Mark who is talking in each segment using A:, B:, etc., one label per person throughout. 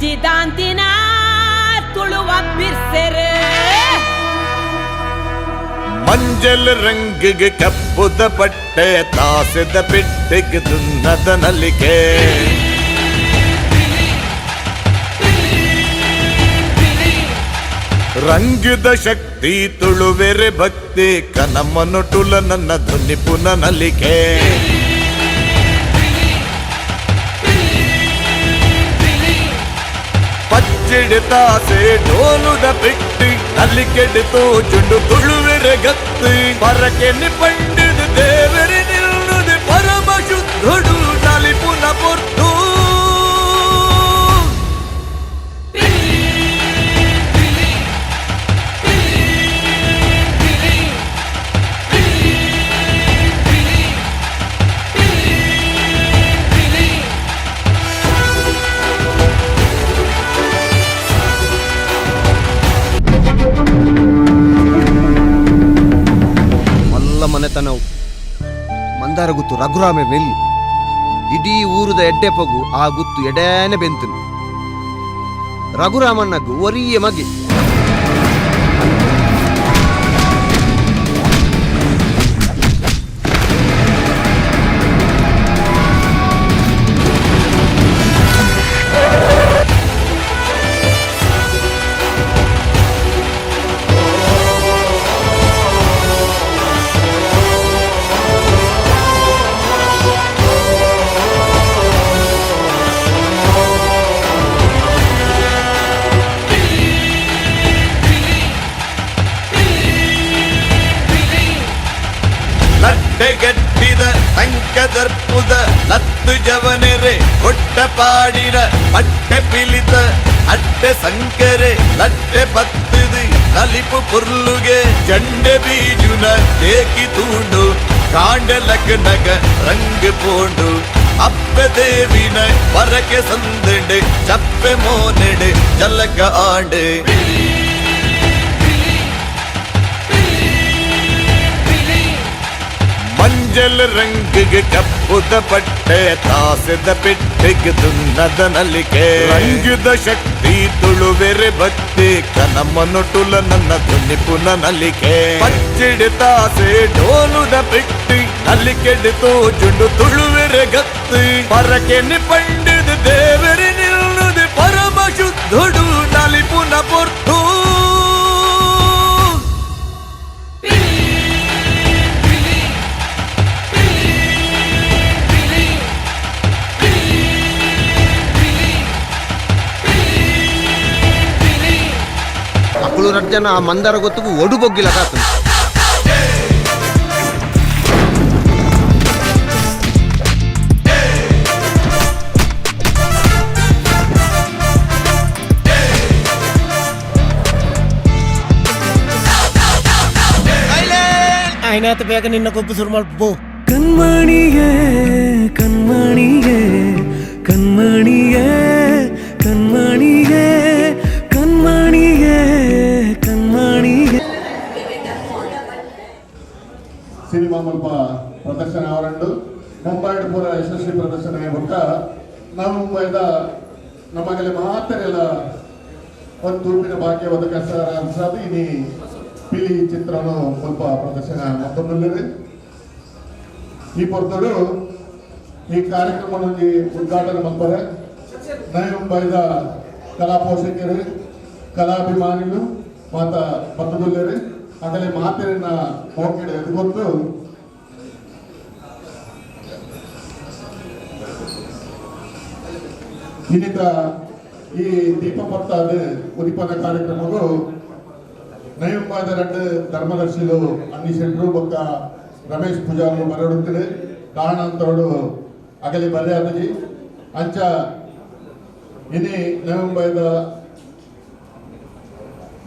A: ಬಂಜಿ ದಾಂತಿನ ತುಳುವ ಬಿರ್ಸೆರೆ.
B: ಮಂಜಲ್ ರಂಗಿಗೆ ಕಪ್ಪುದ ಪಟ್ಟೆ ತಾಸದ ಪೆಟ್ಟಿಗೆ ದುನ್ನದ ನಲಿಕೆ. ರಂಗಿದ ಶಕ್ತಿ ತುಳುವೆರೆ ಭಕ್ತಿ ಕನಮನುಟುಲ ನನ್ನ ಧ್ವನಿ ಪುನ ನಲಿಕೆ. ಪಚ್ಚಿಡಿ ತಾಸೆ ಡೋಲುದ ಪೆಟ್ಟಿ ನಲಿಕೆಡಿ ತೋಜುಂಡು ತುಳುವೆರೆ ಗತ್ತಿ ಪರಕೆ ಪಂಡಿದು ದೇವರಿ ನಿಲ್ಲುದು ಪರಮ ಶುದ್ಧುಡು ನಲಿಪುನ ಪೊರ್ತು.
C: ಮಲ್ಲ ಮನೆತನವು ಮಂದಾರ ಗುತ್ತು ರಘುರಾಮೆ ನಿಲ್ಲು ಇಡೀ ಊರುದ ಎಡ್ಡೆ ಪಗು ಆ ಗುತ್ತು ಎಡೇನೆ ಬೆಂತನು ರಘುರಾಮಣ್ಣಗು ಒರಿಯೆ ಮಗೆ.
B: ಲಟ್ಟೆಗಟ್ಟಿದ ತಂಕದರ್ಪುದ ಲತ್ತು ಜವನೆರೆ ಕೊಟ್ಟ ಪಾಡಿನ ಪಟ್ಟೆ ಪಿಲಿತ ಅಟ್ಟೆ ಸಂಕರೆ ಲಟ್ಟೆ ಪತ್ತದು ನಲಿಪು ಪುರ್ಲುಗೆ ಜಂಡೆ ಬೀಜುನ ತೇಕಿ ತೂಂಡು ಕಾಂಡ ಲಗ್ನಗ ರಂಗ್ ಪೋಂಡು ಅಪ್ಪೆ ದೇವಿನ ಪರಕೆ ಸಂದೆಂಡು ಚಪ್ಪೆ ಮೋನೆಡು ಜಲಕ ಆಂಡು. ಮಂಜಲ್ ರಂಗಿಗೆ ಕಪ್ಪುದ ಪಟ್ಟೆ ತಾಸದ ಪೆಟ್ಟಿಗೆ ದುನ್ನದ ನಲಿಕೆ. ರಂಗಿದ ಶಕ್ತಿ ತುಳುವೆರೆ ಭಕ್ತಿ ಕನಮನುಟುಲ ನನ್ನ ಧ್ವನಿ ಪುನ ನಲಿಕೆ. ಪಚ್ಚಿಡಿ ತಾಸೆ ಡೋಲುದ ಪೆಟ್ಟಿ ನಲಿಕೆಡಿ ತೋಜುಂಡು ತುಳುವೆರೆ ಗತ್ತಿ ಪರಕೆ ಪಂಡಿದು ದೇವರಿ ನಿಲ್ಲುದು ಪರಮ ಶುದ್ಧುಡು ನಲಿಪುನ ಪೊರ್ತು.
C: ಅಕ್ಕಳು ರಡ್ಜನ ಆ ಮಂದಾರ ಗೊತ್ತಿಗೂ ಒಡು ಬೊಗ್ಗಿಲ್ಲ ಕಾತನು.
D: ಆಯ್ನಾತ ಬೇಗ ನಿನ್ನ ಕೊಬ್ಬು ಶುರು ಮಾಡ್ಬೋ.
E: ಕಣ್ಮಣಿಯೇ ಕಣ್ಮಣಿಯೇ ಕಣ್ಮಣಿಯೇ ಕಣ್ಮಣಿಯೇ ಕಣ್ಮಣಿಯೇ ಕಣ್ಮಣಿಯೇ.
F: ಸಿನಿಮಾ ಮುಲ್ಪ ಪ್ರದರ್ಶನ ಅವರಂಡು ಮುಂಬೈ ಪೂರ ಯಶಸ್ವಿ ಪ್ರದರ್ಶನ ಬೊಕ್ಕ ನಾವು ಮುಂಬೈದ ನಮಗಲ್ಲಿ ಮಾತರೆಲ್ಲ ಒಂದು ತೂಪಿನ ಭಾಗ್ಯ ಒದಗಿಸಾರ ಅನ್ಸಾದ ಇನಿ ಪಿಲಿ ಚಿತ್ರನು ಮುಲ್ಪ ಪ್ರದರ್ಶನ ಮತ್ತೊಂದು. ಈ ಪೊರ್ತುಡು ಈ ಕಾರ್ಯಕ್ರಮ ಉದ್ಘಾಟನೆ ಮಲ್ಪರೆ ನವಿ ಮುಂಬೈದ ಕಲಾ ಪೋಷಕರು, ಕಲಾಭಿಮಾನಿಗಳು ಮಾತ ಬತ್ತದುಲ್ಲೇರು ಆಗಲೇ ಮಾತಿನ ಮೋಕೆಡೆ ಎದುಗೊಂದು ಇನ್ನಿತ ಈ ದೀಪ ಪತ್ತಾದ ಉದಿಪನ ಕಾರ್ಯಕ್ರಮವು ನವಿ ಮುಂಬೈದ ಎರಡು ಧರ್ಮದರ್ಶಿಲು ಅನ್ನಿ ಶೆಟ್ರು ಬೊಕ್ಕ ರಮೇಶ್ ಪೂಜಾರು ಬರಡುತ್ತದೆ. ಕಾರಣಾಂತರಡು ಅಗಲಿ ಬರ್ಯಾದಜಿ ಅಂಚ ಇನಿ ನವಿ ಮುಂಬೈದ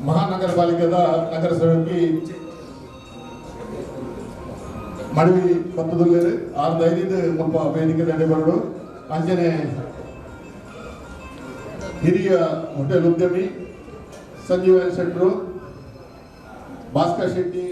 F: ಮಹಾನಗರ ಪಾಲಿಕೆದ ನಗರ ಸೇವಕಿ ಮಡವಿ ಬತ್ತದುಲ್ಲೇರು ಆರು ಐದು ಮುಲ್ಪ ವೇದಿಕೆ ಬರಡು. ಅಂಚನೆ ಹಿರಿಯ ಹೋಟೆಲ್ ಉದ್ಯಮಿ ಸಂಜೀವ ಶೆಟ್ರು, ಭಾಸ್ಕರ್ ಶೆಟ್ಟಿ.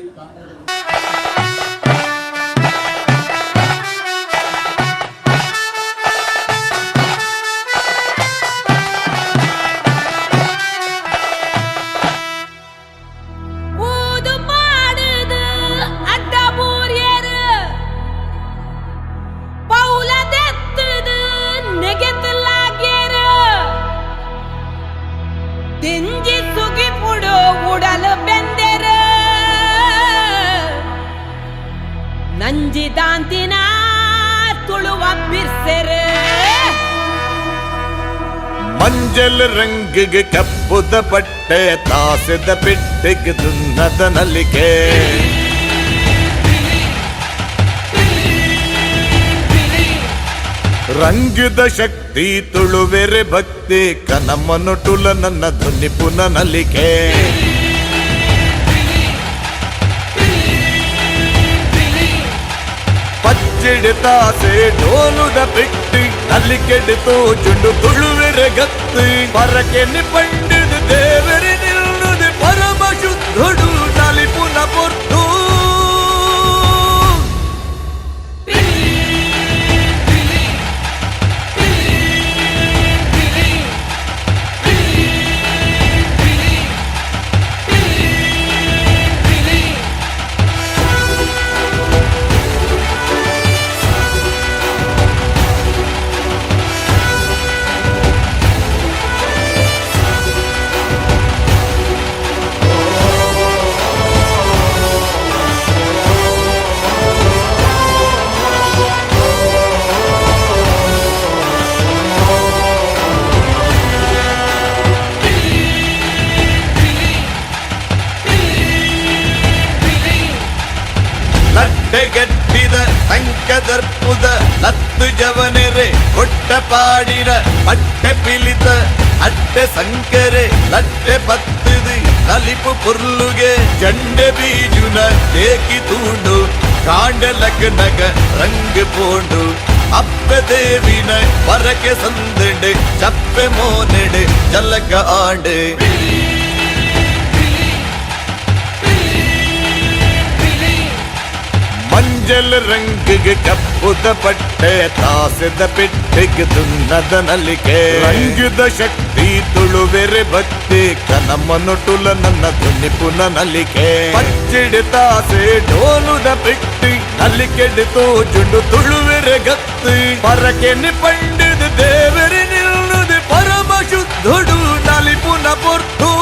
A: ನಂಜಿದಾಂತಿನ ತುಳುವ ಬಿರ್ಸೆರು
B: ಮಂಜಲ್ ರಂಗಿಗೆ ಕಪ್ಪುದ ಪಟ್ಟೆ ತಾಸೆದ ಪೆಟ್ಟಿಗೆ ದುನ್ನದ ನಲಿಕೆ ರಂಗದ ಶಕ್ತಿ ತುಳುವೆರೆ ಭಕ್ತಿ ಕನಮನುಟುಲ ನನ್ನ ಧ್ವನಿ ಪುನ ನಲಿಕೆ ಪಚ್ಚಿಡಿ ತಾಸೆ ಡೋಲುದ ಪೆಟ್ಟಿ ನಲಿಕೆಡಿತು ಚುಂಡು ತುಳುವೆರೆ ಗತ್ತಿ ಪರಕೆ ಪಂಡಿದು ದೇವರಿ ನಿಲ್ಲುದು ಪರಮ ಶುದ್ಧುಡು ನಲಿಪುನ ಪೊರ್ತು ಲಟ್ಟೆಗಟ್ಟಿದ ಸಂಕದರ್ಪುದ ಲತ್ತು ಜವನೆರೆ ಕೊಟ್ಟ ಪಾಡಿನ ಪಟ್ಟೆ ಪಿಲಿತ ಅಟ್ಟೆ ಸಂಕರೆ ಲಟ್ಟೆ ಪತ್ತುದು ನಲಿಪು ಪುರ್ಲುಗೆ ಜಂಡೆ ಬೀಜುನ ತೇಕಿ ತೂಂಡು ಕಾಂಡ ಲಗ್ನಗ ರಂಗ್ ಪೋಂಡು ಅಪ್ಪೆ ದೇವಿನ ಪರಕೆ ಸಂದೆಡೆ ಚಪ್ಪೆ ಮೋನೆಡೆ ಜಲಕ ಆಂಡೆ ಮಂಜಲ್ ರಂಗಿಗೆ ಕಪ್ಪುದ ಪಟ್ಟೆ ತಾಸೆದ ಪೆಟ್ಟಿಗೆ ದುನ್ನದ ನಲಿಕೆ ರಂಗದ ಶಕ್ತಿ ತುಳುವೆರೆ ಭಕ್ತಿ ಕನಮನುಟುಲ ನನ್ನ ಧ್ವನಿ ಪುನ ನಲಿಕೆ ಪಚ್ಚಿಡಿ ತಾಸೆ ಡೋಲುದ ಪೆಟ್ಟಿ ನಲಿಕೆಡಿತು ಚುಂಡು ತುಳುವೆರೆ ಗತ್ತಿ ಪರಕೆ ಪಂಡಿದು ದೇವರಿ ನಿಲ್ಲುದು ಪರಮ ಶುದ್ಧುಡು ನಲಿಪುನ ಪೊರ್ತು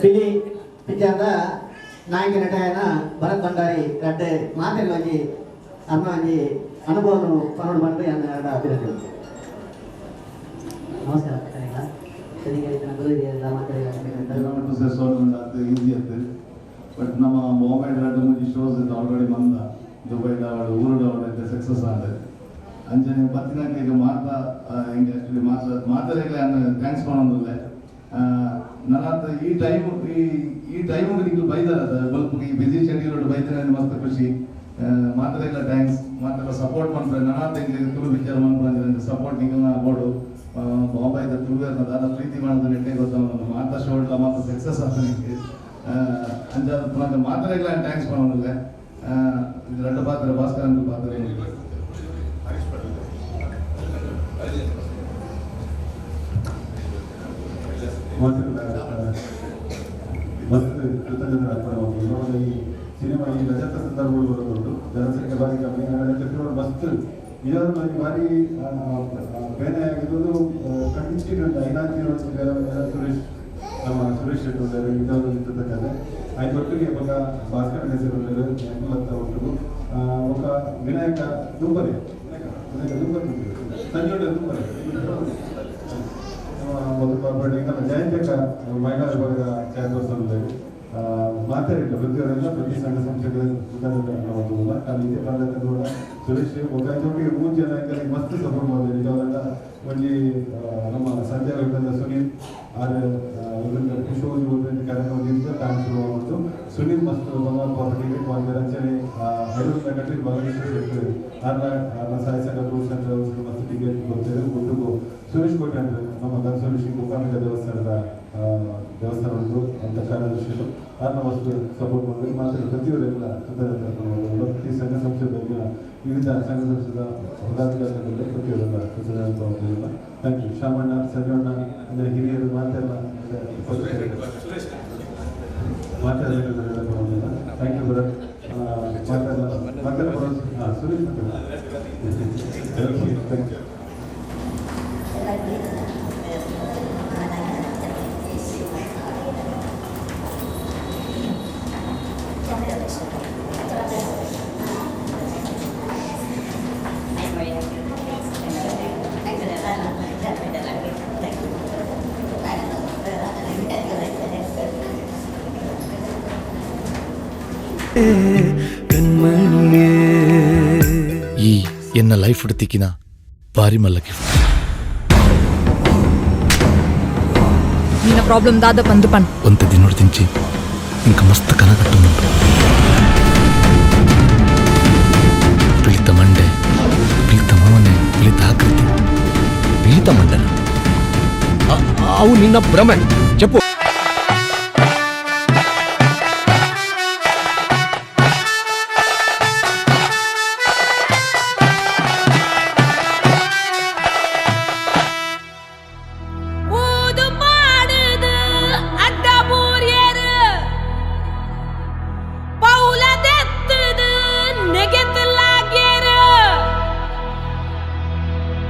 G: ಪಿಲಿ ಪಿಚಾರದ ನಾಯಕ ನಟಯನ ಭರತ್ ಭಂಡಾರಿ ರಡ್ಡೆ ಮಾತೆಲ್ಲ ಒಂಜಿ ಅನ್ನ ಒಂಜಿ ಅನುಭವನು ಪನೋಡು ಬಂದು ಎನ್ನ ಅಭಿವೃದ್ಧಿ. ನಮಸ್ಕಾರ
H: ಈಸಿ ಅತ್ತು ಬಟ್ ನಮ್ಮ ಬಾಂಬೆ ರಡ್ಡು ಮುಂಚಿ ಶೋಸ್ ಇತ್ತು ಆಲ್ರೆಡಿ ಬಂದ ದುಬೈದ ಅವಳು ಊರುಡ ಅವಳು ಸಕ್ಸಸ್ ಆದ ಅಂಚನೆ ಬತ್ತಿನಾಗ ಈಗ ಮಾತಾ ಹಿಂಗೆ ಆ್ಯಕ್ಚುಲಿ ಮಾತಾ ಮಾತಾಡಲಿಲ್ಲ thanks ಮಾಡೋದಿಲ್ಲ. ನನ್ನ ಈ ಟೈಮ್ ಈ ಟೈಮ್ ನಿಂಗೆ ಬೈದಾರ ಬಲ್ಪ್ ಈ ಬಿಸಿ ಶೆಡ್ಯೂಲ್ ಬೈತಾರೆ ಮಸ್ತ್ ಖುಷಿ. ಮಾತಾಡಿಲ್ಲ thanks ಮಾತೆಲ್ಲ ಸಪೋರ್ಟ್ ಮಾಡ್ತಾರೆ ನನ್ನ ಎಂಗ್ಲಿಗೆ ತುಳು ವಿಚಾರ ಮಾಡ್ತಾರೆ ಸಪೋರ್ಟ್ ನಿಂಗೆ ಬೋರ್ಡು ಬಾಂಬೆ ತುಳು ದಾದ ಪ್ರೀತಿ ಮಾಡೋದು ನೆಟ್ಟೆ ಗೊತ್ತ ಮಾತಾ ಶೋಡ್ಲ ಮಾತಾ ಸಕ್ಸಸ್ ಆಗ್ತದೆ ಅಂಜಾದ ಪುನಃ ಮಾತಾಡಿಲ್ಲ thanks ಮಾಡೋದಿಲ್ಲ. ಎರಡು ಪಾತ್ರ ಭಾಸ್ಕರ್ ಅಂತ ಪಾತ್ರ.
F: ಮಸ್ತ್ ಕೃತಜ್ಞತೆ ಅರ್ಪಣೆ. ಈ ಸಿನಿಮಾ ಈ ರಜತ ಸಂದರ್ಭಗಳು ಬರೋದುಂಟು, ಜನಸಂಖ್ಯೆ ಭಾರಿ ಕಮ್ಮಿ, ಹಾಗಾದ್ರೆ ಮಸ್ತ್ ಇದೊಂದು ಭಾರಿ ಬೇನೆ ಆಗಿರೋದು ಕಂಟಿನ್ಯೂ ಐನಾತಿ ಸುರೇಶ್ ನಮ್ಮ ಸುರೇಶ್ ಶೆಟ್ಟಿ ಉಳ್ಳರು ಇದೊಂದು ಕತೆ ಆಯ್ತು ಒಟ್ಟಿಗೆ ಬೊಕ ಭಾಸ್ಕರ್ ಹೆಸರು ಉಳ್ಳರು ಅಂತ ಒಟ್ಟಿಗೂ ಬೊಕ ವಿನಾಯಕ ದುಂಬರೆ ವಿನಾಯಕ ದುಂಬರೆ ಸಂಜೋಡ ದುಂಬರೆ ನಮ್ಮ ಜಯಂತ್ಯಕ ಮಹಿಳಾ ವಿಭಾಗದ ಚೇರ್ಪರ್ಸನ್ ಉಳ್ಳರು ಮಾತಾಡಿಲ್ಲ ಪ್ರತಿಯವರೆಲ್ಲ ಪ್ರತಿ ಸಂಘ ಸಂಸ್ಥೆಗಳ ಅಲ್ಲಿ ಇದೇ ಬಂದ ಕೂಡ ಸುರೇಶ್ ಬೊಕ ಒಟ್ಟಿಗೆ ಮೂರು ಜನ ಮಸ್ತ್ ಸಪೋರ್ಟ್ ಮಾಡಿದ್ರು. ನಿಜವಾದ ಒಂಜಿ ನಮ್ಮ ಸಂಜಯ್ ವಿಭಾಗದ ಸುನೀಲ್ ಆರ್ ಶೋಜ್ ಕಾರ್ಯಕ್ರಮ thanks ಉಂಟು. ಸುನೀಲ್ ಮಸ್ತ್ ಬಂಗಾರ ಪ್ರಾಪರ್ಟಿಗೆ ಒಂದು ಅಂಚನೆ ಐನೂರು ಕಟ್ಟಿ ಬಾಲಕೃಷ್ಣ ಶೆಟ್ಟಿ ಆರ್ನ ಆರ್ನ ಸಾಯಿ ಸಂಘ ಟೂರ್ಸ್ ಅಂಡ್ ಟ್ರಾವೆಲ್ಸ್ ಮಸ್ತ್ ಟಿಕೆಟ್ ಕೊಡ್ತೇವೆ. ಒಟ್ಟಿಗೂ ಸುರೇಶ್ ಕೋಟೆ ಅಂದ್ರೆ ನಮ್ಮ ಧನಸುರೇಶ್ ಮೂಕಾಂಬಿಕಾ ದೇವಸ್ಥಾನದ ದೇವಸ್ಥಾನ ಉಂಟು ಅಂತ ಕಾರ್ಯದರ್ಶಿಗಳು ಆರ್ನ ಮಸ್ತ್ ಸಪೋರ್ಟ್ ಮಾಡಿದ್ರು. ಮಾತ್ರ ಪ್ರತಿಯವರೆಲ್ಲ ಕೃತಜ್ಞತೆ ಪ್ರತಿ ಸಂಘ ಸಂಸ್ಥೆಗಳ ವಿವಿಧ ಸಂಘ ಸಂಸ್ಥೆದ ಪದಾಧಿಕಾರಿಗಳು ಪ್ರತಿಯವರೆಲ್ಲ ಕೃತಜ್ಞತೆ. Thank you. Shamanna Sanjeevanna ಅಂದರೆ ಹಿರಿಯರು ಮಾತೆಲ್ಲ. ಮಾತಾಡೋದಿಲ್ಲ. Thank you Bharat. ಮಾತಾಡ ಸುರೇಶ್. Okay, thank you.
E: ಕಣ್ಮಣಿಯೇ
I: ಈ ಎನ್ನ ಲೈಫ್ ತಿಕ್ಕಿನ ಬಾರಿ ಮಲ್ಲ ಗಿಫ್ಟ್.
J: ನಿನ್ನ ಪ್ರಾಬ್ಲಮ್ ದಾದ ಪಂದು ಪನ್.
I: ಒಂತೆ ದಿನೋಡು ತಿಂಚಿ ಇಂಕ ಮಸ್ತ್ ಕನಕಟ್ಟು ಉಂಟು. ಪಿಳಿತ ಮಂಡೆ, ಪಿಳಿತ ಮೋನೆ, ಪಿಳಿತ ಆಕೃತಿ, ಪಿಳಿತ ಮಂಡನ.
C: ಅವು ನಿನ್ನ ಭ್ರಮೆ చెప్పು.
A: ಊದು ಮಾಡುದು ಅಡ್ಡ ಬೂರ್ಯರು ಪೌಲ ದೆತ್ತದು ನೆಗೆತಲಾಗ್ಯರು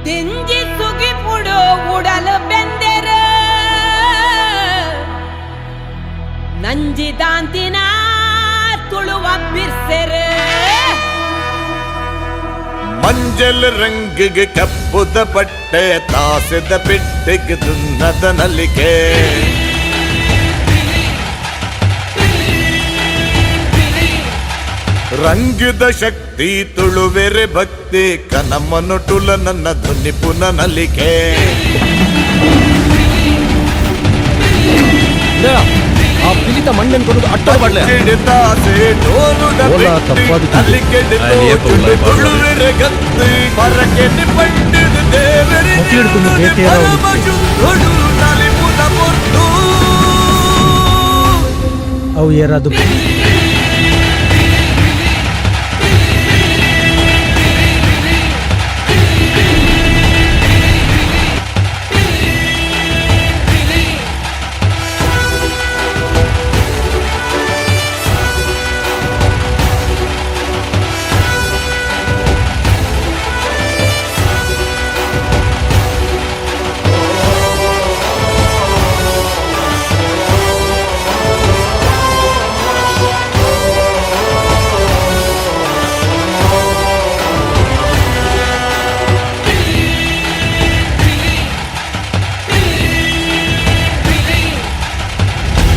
A: ತಿಂಜಿ ಸುಗಿಪುಡು ಉಡಲು ಬೆಂದೆರು ನಂಜಿ ದಾಂತಿನ ತುಳುವ ಬಿರ್ಸೆರು.
B: ಮಂಜಲ್ ರಂಗಿಗೆ ಕಪ್ಪುದ ಪಟ್ಟೆ ತಾಸದ ಪೆಟ್ಟಿಗೆ ದುನ್ನದ ನಲಿಕೆ. ರಂಗದ ಶಕ್ತಿ ತುಳುವೆರೆ ಭಕ್ತಿ ಕನಮನುಟುಲ ನನ್ನ ಧ್ವನಿ ಪುನ ನಲಿಕೆ.
C: ಆ ಪಿಲಿತ ಮಂಡನ್ ಕೊಡೋದು ಅಟ್ಟ ಪಡ್ಲೆ.
B: ಚಿಡಿತಾಸೆ ಡೋಲುದ
I: ಓಲಾ
B: ಬೆಟ್ಟಿ
I: ತಪ್ಪಾದ ತಿಂದು.
B: ನಲಿಕೆಡೆ ತೋಚುಂಡು ತುಳುವೆರೆ ಗತ್ತು ಪರಕೆನೆ ಪಂಡಿದ ದೇವರೆ
I: ಮೊಟ್ಟೆ ಹಿಡ್ಕೊಂಡು ಬೇಟೆಯಾರ
B: ಪರಮ ಶುದ್ಧುಡು ನಲಿಪುನ ಪೊರ್ತು.
D: ಅವು ಏರಾದು.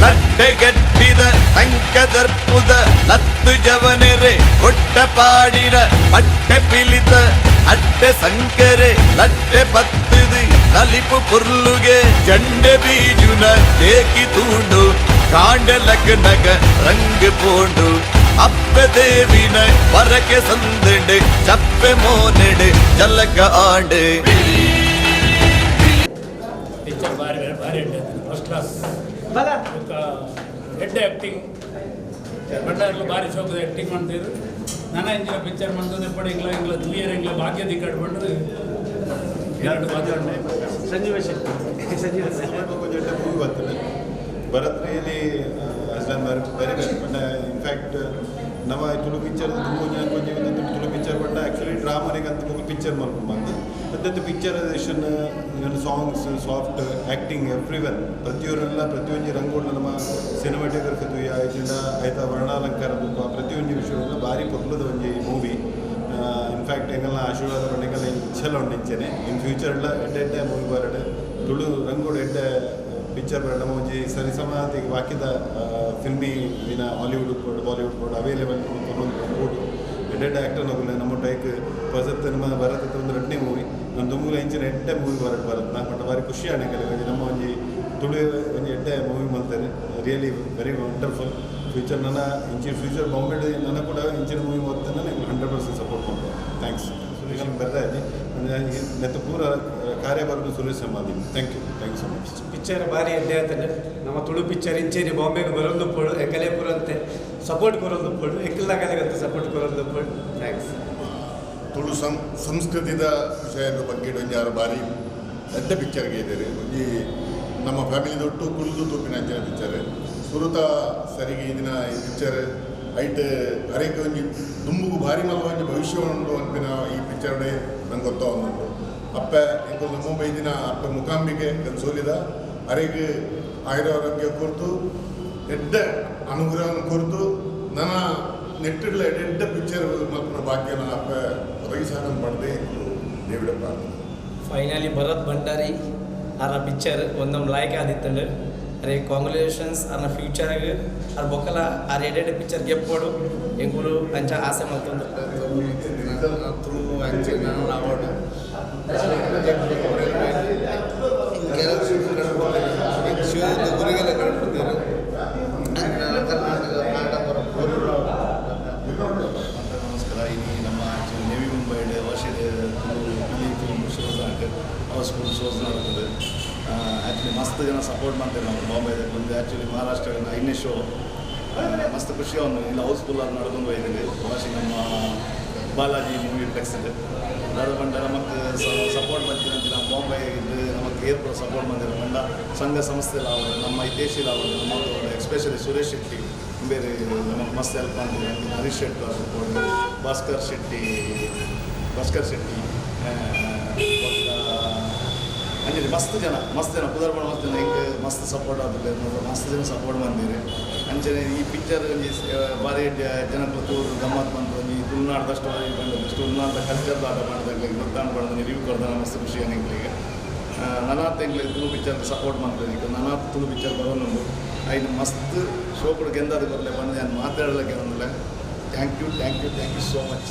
B: ಲಟ್ಟೆಗಟ್ಟಿದ ತಂಕದರ್ಪುದ ಲತ್ತು ಜವನೆರೆ ಕೊಟ್ಟ ಪಾಡಿನ ಪಟ್ಟೆ ಪಿಲಿತ ಅಟ್ಟೆ ಸಂಕರೆ ಲಟ್ಟೆ ಪತ್ತದು ನಲಿಪು ಪುರ್ಲುಗೆ ಜಂಡೆ ಬೀಜುನ ತೇಕಿ ತೂಂಡು ಕಾಂಡ ಲಗ್ನಗ ರಂಗ್ ಪೋಂಡು ಅಪ್ಪೆ ದೇವಿನ ಪರಕೆ ಸಂದಂಡೆ ಚಪ್ಪೆ ಮೋನೆಡೆ ಜಲಕ ಆಂಡೆ.
K: ಪಿಕ್ಚರ್ ಭಾರಿ ಭಾರಿ ಎಡ್ಡೆ, ಫಸ್ಟ್ ಕ್ಲಾಸ್. ಬೊಕ್ಕ ಎಡ್ಡೆ ಆ್ಯಕ್ಟಿಂಗ್ ಭಂಡಾರ್ಲು ಭಾರಿ ಶೋಕದ ಆ್ಯಕ್ಟಿಂಗ್ ಮಾಡ್ತಿದ್ರು. ನನ್ನ ಇಂಚಿನ ಪಿಕ್ಚರ್ ಮಾಡ್ತದೆ ಪಡ ಇಂಗ್ಲ ಇಂಗ್ಲ ತುಳಿಯರ್ ಇಂಗ್ಲ ಭಾಗ್ಯ ದಿಕ್ಕಾಡ್ ಬಂದ್ರೆ ಎರಡು ಮಾತಾಡ.
D: ಸಂಜೀವ ಶೆಟ್ಟಿ, ಸಂಜೀವ.
F: ಮೂವಿ ಬರ್ತದೆ. Bharath really has done very very well. But in fact ನಮ್ಮ ತುಳು ಪಿಕ್ಚರ್ ತುಂಬ ಜನ ಕೊಂಚ ತುಳು ಪಿಕ್ಚರ್ ಬಟ್ ಆ್ಯಕ್ಚುಲಿ ಡ್ರಾಮನಿಗೆ ಅಂತ ಮುಗಿ ಪಿಕ್ಚರ್ ಮಲ್ಕೊಂಡು ಬಂದು ಮತ್ತೆ picturisation, songs, soft acting, every one ಪ್ರತಿಯೊರೆಲ್ಲ ಪ್ರತಿಯೊಂದು ರಂಗೋಡು ನಮ್ಮ ಸಿನಿಮಾಟೋಗ್ರಫಿ ತುಯ್ಯ ಆಯ್ತಿಂಡ ಆಯ್ತಾ ವರ್ಣಾಲಂಕಾರ ತುಪ್ಪ ಪ್ರತಿಯೊಂದು ವಿಷಯವೆಲ್ಲ ಭಾರಿ ಪೊರ್ಲದ ಒಂಜಿ ಮೂವಿ. ಇನ್ಫ್ಯಾಕ್ಟ್ ಎಂಗಲ್ನ ಆಶೀರ್ವಾದ ಪಂಡೆಗೆಲ್ಲ ಇಚ್ಛೆಲ್ಲ ಉಂಡು ಇಂಚೆನೆ ಇನ್ ಫ್ಯೂಚರ್ ಎಲ್ಲ ಎಡ್ಡೆ ಎಡ್ಡೆ ಮೂವಿ ಬರಡೆ ತುಳು ರಂಗೋಡು ಎಡ್ಡೆ ಪಿಕ್ಚರ್ ಬರಡ. ನಮ್ಮ ಒಂಜಿ ಸರಿಸಮಾತಿಗೆ ಬಾಕಿದ ಫಿಲ್ಮಿ ದಿನ Hollywood board Bollywood board available board ಎಡ್ಡೆ ಆ್ಯಕ್ಟರ್ ನಗುಲೆ ನಮ್ಮ ಟೈಕ್ ಪಸತ್ ನಮ್ಮ ಭರತ ಒಂದು ರಡ್ನೇ ಮೂವಿ ನಮ್ಮ ದುಂಗುಲ ಇಂಚಿನ ಎಡ್ಡೆ ಮೂವಿ ಬರಟ್ ಬರತ್ ನಾ ಪಂಡ ಭಾರಿ ಖುಷಿ ಆಣೆ ಕೆಲವು ನಮ್ಮ ಒಂಜಿ ತುಳು ಒಂಜಿ ಎಡ್ಡೆ ಮೂವಿ ಮಲ್ತಾರೆ. Really very wonderful future. ನನ್ನ ಇಂಚಿನ ಫ್ಯೂಚರ್ ಬಾಂಬೆ ನನ್ನ ಕೂಡ ಇಂಚಿನ ಮೂವಿ ಓದ್ತಾನೆ ನಿಮ್ಗೆ 100% ಸಪೋರ್ಟ್ ಮಾಡ್ತಾರೆ. Thanks Suresh ಬರ್ತಾ ಇದ್ದೀನಿ ನೆತ್ತ ಪೂರ ಕಾರ್ಯ ಬರೋದು ಸುರೇಶ್ ಸಮಾಧಿ. Thank you, thank you so much.
D: Picture ಭಾರಿ ಎಡ್ಡೆ ಆತನೆ. ನಮ್ಮ ತುಳು ಪಿಕ್ಚರ್ ಇಂಚೇರಿ ಬಾಂಬೆಗೆ ಬರೋದು ಪೋಡು ಎಂಕಲೇ ಪುರಂತೆ ಸಪೋರ್ಟ್ ಕೊರೊಂದು ಪೋಡು ಎಂಕಲ್ದಾಗಲೆಗಂತ ಸಪೋರ್ಟ್ ಕೊರೊಂದು ಪೋಡು. Thanks.
L: Tulu ಸಂಸ್ಕೃತಿದ ವಿಷಯದ ಬಗ್ಗೆ ಒಂಜಾರು ಭಾರಿ ದೊಡ್ಡ ಪಿಕ್ಚರ್ಗೆ ಇದ್ದಾರೆ. ಒಂಜಿ ನಮ್ಮ ಫ್ಯಾಮಿಲಿ ದೊಟ್ಟು ಕುಲ್ದು ತೂಪಿನ ಅಂಚಿನ ಪಿಕ್ಚರ್. ಸೊ ಸುರುತ ಸರಿಗೆ ಇದಿನ ಈ ಪಿಕ್ಚರ್ ಐಟ್ ಅರೇಕ್ ಒಂಜಿ ದುಂಬುಗು ಭಾರಿ ಮಲ್ಲ ಒಂಜಿ ಭವಿಷ್ಯ ಉಂಡು ಅನ್ಪಿನ ಈ ಪಿಕ್ಚರ್ಡೆ ನಂಗೆ ಗೊತ್ತಾವೊಂದುಂಡು. ಅಪ್ಪೆ ಎಂಕುಲು ನಮ್ಮ ಬೈದಿನ ಅಪ್ಪೆ ಮುಕಾಂಬಿಕೆ ಸೋಲಿದ ಅರೆಗ್ ಆಯುರಾರೋಗ್ಯ ಕೊರ್ತು ಎಡ್ಡೆ ಅನುಗ್ರಹ ಕೊರ್ತು ನನ್ನ ನೆಟ್ಟಿಡ್ಲ ಎಡ್ಡೆ ಪಿಕ್ಚರ್ ಮಲ್ಪುನ ಭಾಗ್ಯನ ಅಪ್ಪೆ ಒದಗಿಸಾಕಂದು ಪಡೆದೇ ದೇವಿಡ ಪ್ರಾರ್ಥನೆ.
M: ಫೈನಲಿ ಭರತ್ ಭಂಡಾರಿ ಆರ್ನ ಪಿಕ್ಚರ್ ಒಂದೊಂದು ಲಾಯ್ಕ್ ಆದಿತ್ತಂಡು. ಅರೆ ಕಾಂಗ್ರ್ಯಾಚುಲೇಷನ್ಸ್ ಆರ್ನ ಫ್ಯೂಚರ್ಗೆ ಆರ್ ಬೊಕ್ಕಲ ಆರ್ ಎಡೆಡ್ ಪಿಕ್ಚರ್ ಗೆಪ್ಪೋಡು ಎಂಕುಲು ಅಂಚ ಆಸೆ ಮಲ್ತೊಂದು.
H: ನಮಸ್ಕಾರ. ಇನಿ ನಮ್ಮ ಆ್ಯಕ್ಚುಲಿ ನೇವಿ ಮುಂಬೈ ವರ್ಷದ ಪಿಲಿ ಫಿಲ್ಮ್ ಶೋಸ್ ಆಂಡ್ ಹೌಸ್ಫುಲ್ ಶೋಸ್ ನಡೀತದೆ. ಆ್ಯಕ್ಚುಲಿ ಮಸ್ತ್ ಜನ ಸಪೋರ್ಟ್ ಮಾಡ್ತಾರೆ ನಾವು ಬಾಂಬೆದ ಒಂದು ಆ್ಯಕ್ಚುಲಿ ಮಹಾರಾಷ್ಟ್ರ 5ನೇ ಶೋ ಮಸ್ತ್ ಖುಷಿ ಅವನು ಇಲ್ಲಿ ಹೌಸ್ಫುಲ್ ಆಗಿ ನಡ್ಕೊಂಡು ಹೋಗಿದ್ದೀವಿ. ವಾಸಿ ನಮ್ಮ ಬಾಲಾಜಿ ಮೂವಿ ಪ್ಲೆಕ್ಸ್ ಇದೆ ದಾದ ಬಂಡ ನಮಗೆ ಸಪೋರ್ಟ್ ಬಂದಿರಂತೆ ನಮ್ಮ ಬಾಂಬೆ ಇದ್ದು ನಮಗೆ ಏರ್ಪೋರ್ಟ್ ಸಪೋರ್ಟ್ ಬಂದಿರೋ ಬಂಡ ಸಂಘ ಸಂಸ್ಥೆ ಆಗೋದು ನಮ್ಮ ಹಿತೇಶಿಲ್ ಆಗೋದು ನಮ್ಮ ಎಸ್ಪೆಷಲಿ ಸುರೇಶ್ ಶೆಟ್ಟಿ ಬೇರೆ ನಮಗೆ ಮಸ್ತ್ ಹೆಲ್ಪ್ ಮಾಡ್ತಾರೆ. ಹರೀಶ್ ಶೆಟ್ಟಿ ಸಪೋರ್ಟ್, ಭಾಸ್ಕರ್ ಶೆಟ್ಟಿ ಅಂಜಲಿ ಮಸ್ತ್ ಜನ ಪುದರ್ಪಣ ಮಸ್ತ್ ಜನ ಹಿಂಗೆ ಮಸ್ತ್ ಸಪೋರ್ಟ್ ಆದ್ರೆ ಮಸ್ತ್ ಜನ ಸಪೋರ್ಟ್ ಬಂದಿರಿ. ಅಂಚನೆ ಈ ಪಿಕ್ಚರ್ ಒಂಜಿ ಭಾರಿ ಜನಕ್ಕೂ ತೂರು ಗಮ್ಮತ್ ಬಂತು. ಒಂಜಿ ತುಳುನಾಡ್ದಷ್ಟು ಬಂದಷ್ಟು ತುಳುನಾಡ್ದ ಕಲ್ಚರ್ದ ಆಟ ಮಾಡಿದಾಗ ಗೊತ್ತಾಣ ಪಡೆದ ರಿವ್ಯೂ ಕೊಡ್ದ ಮಸ್ತ್ ಖುಷಿ ಎಂಗ್ಲಿಗೆ. ನನಾತ್ ಎಂಗ್ಲಿಗೆ ತುಳು ಪಿಕ್ಚರ್ ಸಪೋರ್ಟ್ ಮಾಡ್ತಾರೆ. ಈಗ ನನಾತ್ ತುಳು ಪಿಕ್ಚರ್ ಬರೋನುಂಡು ಐನು ಮಸ್ತ್ ಶೋ ಕೂಡ ಗೆಂದಾದ ಕೊರಲೆ ಬಂದು ನಾನು ಮಾತಾಡಲಿಕ್ಕೆ ಬಂದಿಲ್ಲ. Thank you thank you thank you so much.